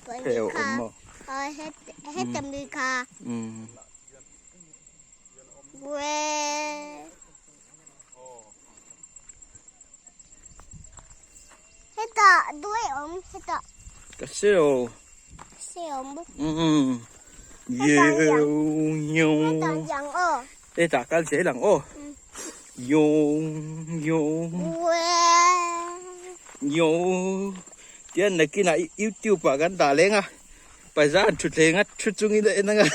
Pheu awm maw? Heta mi kha. Heta duai awm heta. Ka hre lo. Hre awm. Yeu yeu. Heta yang aw. Heta kal zel ang aw. Yeu yeu. Yeu. Tian nakinah youtube ah kan dah leng a. Paisa an thutthleng a thu chungin a en ang a.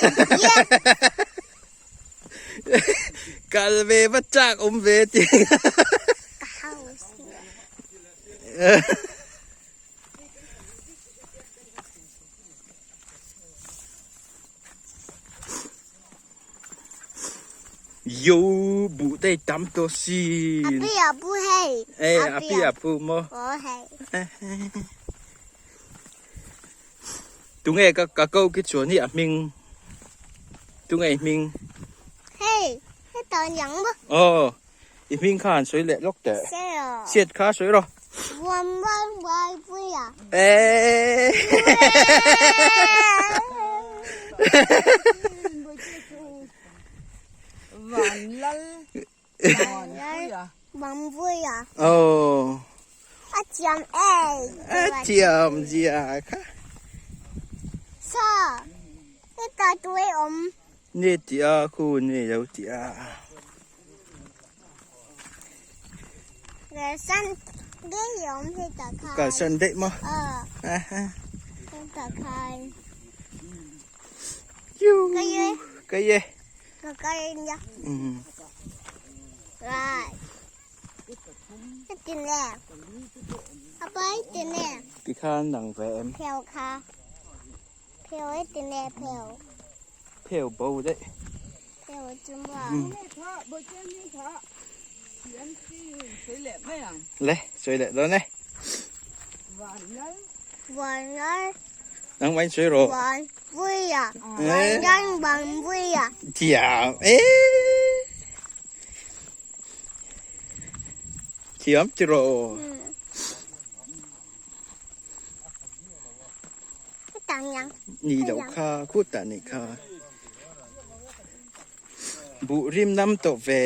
Kal ve va chak awm ve ti. Yo bu te tam to sin. Api apu hei. Eh api apu mo. Oh hei. Tunge ka ka ko ki chuan hi a hming. Tunge i hming. Hei, heta yang bo. Oh, i hming kha han sawi leh lawk teh. Siat kha sawi rawh. Wan wan wai puia. Eh. Van lal van puia. Van puia. Oh. A thiam e. A thiam zia kha. Sa. Heta tuai awm. Nge tia khu nge lo tia. Kalsan daih awm heta khan. Kalsan daih maw? Aw. Heta khan. Ka ye. Ka ye. Ka kal nia. Right. Heti nè. Apa heti nè. Tikhan nang ve em. Pheu kha. Pheu heti nè pheu. Pheu bo daih. Le, sawi leh dawn e. Nang mai sawi rawh. Thiam e. Thiam ti rawh. Ni loh kha khutah nih kha buh rim nam tawh ve.